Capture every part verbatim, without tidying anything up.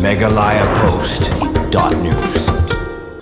Meghalaya Post dot news.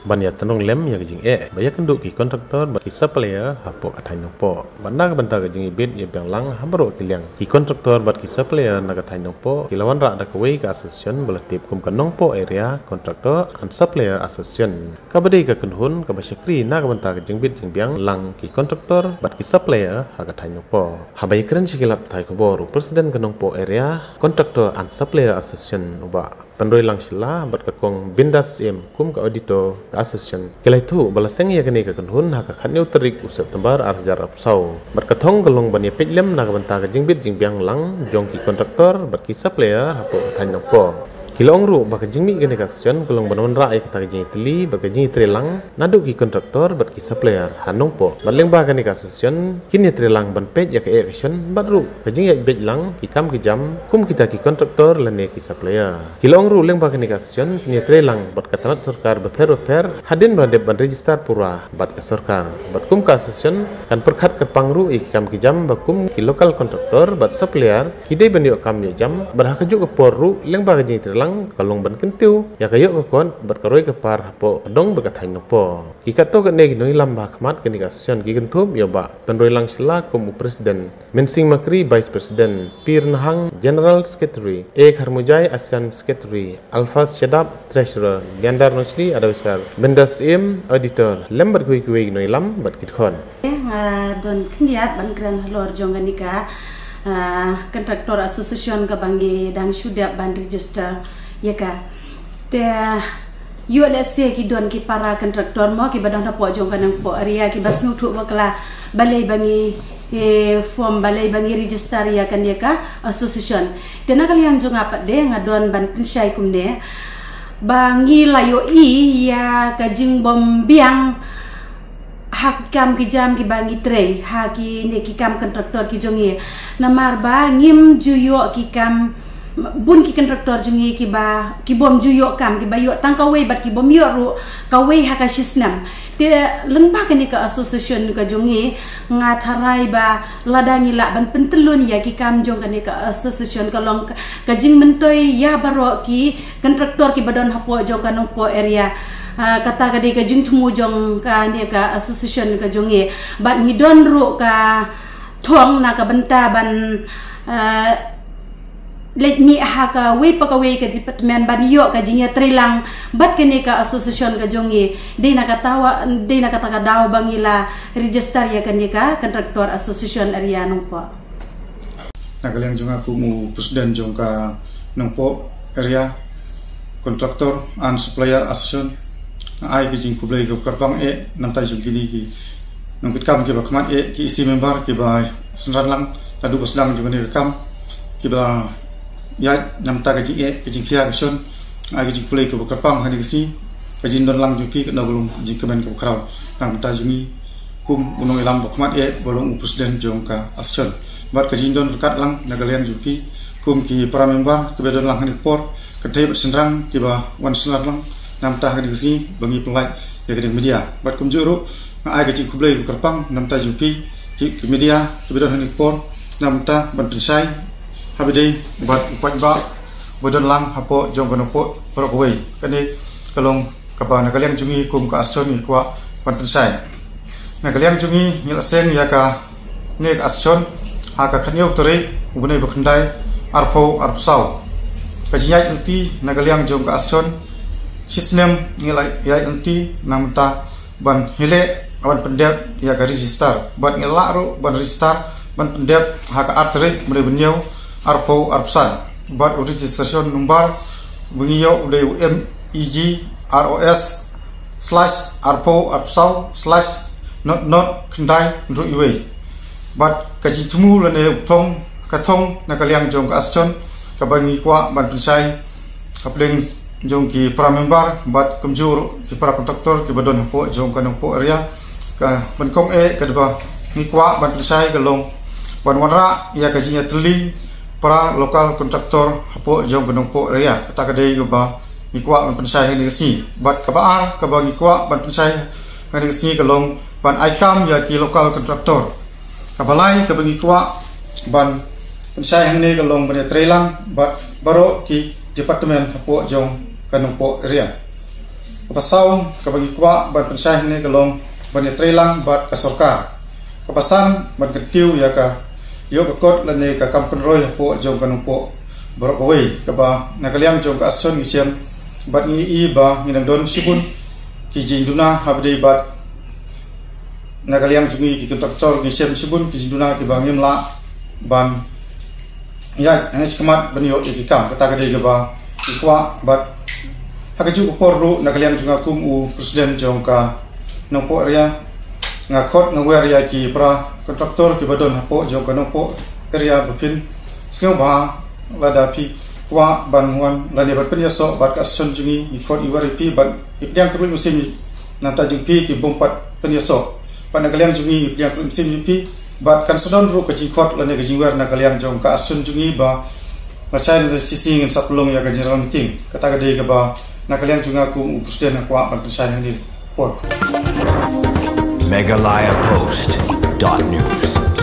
Ban ïa tynrong lem ïa ka jingeh ba ïa kynduh ki kontraktor bad ki supplier hapoh ka thaiñ Nongpoh. Bad na ka bynta ka jingibit ïa biang lang ha baroh ki liang, ki kontraktor bad ki supplier na ka thaiñ Nongpoh ki la wanrah da kawei ka association ba la tip kum ka Nongpoh Area Contractor and Supplier Association. Kaba dei ka kynhun kaba shakri na ka bynta ka jingbit jingbiang lang ki kontraktor bad ki supplier ha ka thaiñ Nongpoh. Haba ïakren sha ki lad pathai khubor, u President ka Nongpoh Area Contractor and Supplier Association, u Bah Pynroilang Shylla, bad ka Kong Bindas Syiem kum ka Auditor ka Association, ki la ïathuh ba la seng ïa kane ka kynhun ha ka khathynñiew tarik u September ar hajar arphew saw. Bad ka thong ka long ban ïa peit lem na ka bynta ka jingbit jingbiang lang jong ki kontraktor bad ki supplier hapoh ka thaiñ Nongpoh. Ki la ong ruh ba ka jingmih kane ka association ka long ban wanrah ïa kata ka jingïatylli bad ka jingïatreilang naduh ki kontraktor bad ki supplier ha Nongpoh. Bad lyngba kane ka association kin ïatreilang ban peit ïa ka eh ka shon bad ruh ka jingïaid beit lang ki kam ki jam kum kita ki kontraktor lane ki supplier. Ki la ong ruh lyngba kane ka association kin ïatreilang bad ka tnat sorkar bapher bapher hadien ba la dep ban register pura bad ka sorkar. Bad kum ka association kan pyrkhat kyrpang ruh ïa ki kam ki jam ba kum ki local contractor bad supplier ki dei ban ïoh kam ïoh jam, bad ha kajuh ka por ruh lyngba ka jingïatreilang ka long ban kyntiew ïa ka ïoh ka kot bad ka roi ka par hapoh ka dong bad ka thaiñ Nongpoh. Ki katto katne ki nongïalam ba ha khmat kane ka association ki kynthup ïa u Bah Pynroilang Shylla kum u President, Mynsing Makri Vice President, P Rynhang General Secretary, A Kharmujai Assistant Secretary, Alphas Shadap Treasurer, Leander Nongshri Advisor, Bindas Syiem Auditor, lem bad kiwei kiwei ki nongïalam bad ki dkhot. Nga don khyndiat ban kren halor jong kane ka, ah, Contractor Association kaba ngi dang shu dep ban register ïa ka. Te ïoh lehse ki don ki para contractor mo kiba don hapoh jong ka Nongpoh area kiba sngewthuh bakla balei ba ngi, eh, form, balei ba ngi register ïa kane ka association. Te na ka liang jong nga pat de nga don ban pynshai kumne ba ngi la ïohi ïa ka jingbym biang ha ki kam ki jam kiba ngi trei, ha kine ki kam contractor ki jong ngi. Namar ba ngim ju ïoh ki kam, bun ki contractor jong ngi kiba, ki bym ju ïoh kam, kiba ïoh tang kawei bad ki bym ïoh ruh kawei ha ka shisnem. Te lyngba kane ka association ka jong ngi, nga tharai ba lada ngi lah ban pyntyllun ïa ki kam jong kane ka association ka long ka, ka jingmyntoi ïa baroh ki contractor kiba don hapoh jong ka Nongpoh area. Ah, kata ka dei ka jingthmu jong kane ka association ka jong ngi. Bad ngi don ruh ka thong na ka bynta ban, ah, leit mih ha kawei pa kawei ka department ban ïoh ka jingïatreilang bad kane ka association ka jong ngi. Dei na kata wa, dei na kata ka daw ba ngi la register ïa kane ka Contractor Association Area Nongpoh. Na ka liang jong nga kum u President jong ka Nongpoh Area Contractor and Supplier Association, nga ai ka jingkhublei kaba kyrpang eh na ka bynta jong kine ki nongkitkam kiba khmat eh, ki EC member kiba synran lang naduh ba sdang jong kane ka kam, kiba ïaid na ka bynta ka jingeh ka jingkhia ka shon. Nga ai ka jingkhublei kaba kyrpang ha kane ka sngi. Ka jingdon lang jong phi ka long ka jingkmen kaba khraw na ka bynta jong ngi kum u nongïalam ba khmat eh ba long u President jong ka association. Bad ka jingdon ryngkat lang na ka liang jong phi kum ki para member kiba don lang ha kane ka por, kynthei bad shynrang kiba wan synran lang na ka bynta ha kane ka sngi ba ngi pynlait ïa kane ka media. Bad kumjuh ruh nga ai ka jingkhublei kaba kyrpang na ka bynta jong phi ki, ki media kiba don ha kane ka por na ka bynta ban pynshai ha ba dei bad u paidbah ba don lang hapoh jong ka Nongpoh baroh kawei. Kane ka long kaba na ka liang jong ngi kum ka association ngi kwah ban pynshai. Na ka liang jong ngi ngi la seng ïa kane ka association ha ka khathynñiew tarik u bnai ba khyndai arphew arphew saw. Ka jingïaid lynti na ka liang jong ka association shisnem ngi la ïaid lynti na ka bynta ban hi leh ban pyndep ïa ka register bad ngi lah ruh ban register ban pyndep ha ka ar tarik bnai ba hynñiew arphew arphew san. Bad u registration number ba ngi ïoh u dei u M E G R O S slash arphew arphew saw slash not not khyndai hynriew wei. Bad ka jingthmu lane u thong, ka thong na ka liang jong ka association kaba ngi kwah ban pynshai hapdeng jong ki para member bad kumjuh ruh ki para contractor kiba don hapoh jong ka Nongpoh area, ka ban kong eh kaba ngi kwah ban pynshai ka long ban wanrah ïa ka jingïatylli para local contractor hapoh jong ka Nongpoh area. Kata ka dei kaba ngi kwah ban pynshai ha kane ka sngi. Bad kaba ar kaba ngi kwah ban pynshai ha kane ka sngi ka long ban ai kam ïa ki local contractor. Kaba lai kaba ngi kwah ban pynshai hangne ka long ban ïatreilang bad baroh ki department hapoh jong ka Nongpoh area. Kaba saw kaba ngi kwah ban pynshai hangne ka long ban ïatreilang bad ka sorkar. Kaba san ban kyntiew ïa ka ïoh ka kot lane ka kam pynroi hapoh jong ka Nongpoh baroh kawei, kaba na ka liang jong ka association ngi shem bad ngi i ba ngi dang don shibun ki jingduna haba dei bad na ka liang jong ngi ki contractor ngi shem shibun ki jingduna kiba ngim lah ban ïa ngi shikmat ban ïoh ïa ki kam. Kata ka dei kaba ngi kwah bad ha kajuh ka por ruh na ka liang jong nga kum u president jong ka Nongpoh area nga khot nga wer ïa ki para contractor kiba don hapoh jong ka Nongpoh area ba phin sngewbha lada phi kwah ban wan lane ban pynïasoh bad ka association jong ngi, ngi khot ngi wer ïa phi bad ngi pdiang kyrpad mynsiem na ka bynta jong phi ki bym pat pynïasoh. Bad na ka liang jong ngi ngi pdiang kyrpad mynsiem ïa phi bad kan sa don ruh ka jingkhot lane ka jingwer na ka liang jong ka association jong ngi ba lashai lane shisien ngin sa pynlong ïa ka general meeting. Kata ka dei kaba na ka liang jong nga kum u president nga kwah ban pynshai hangne por. Meghalaya Post dot news.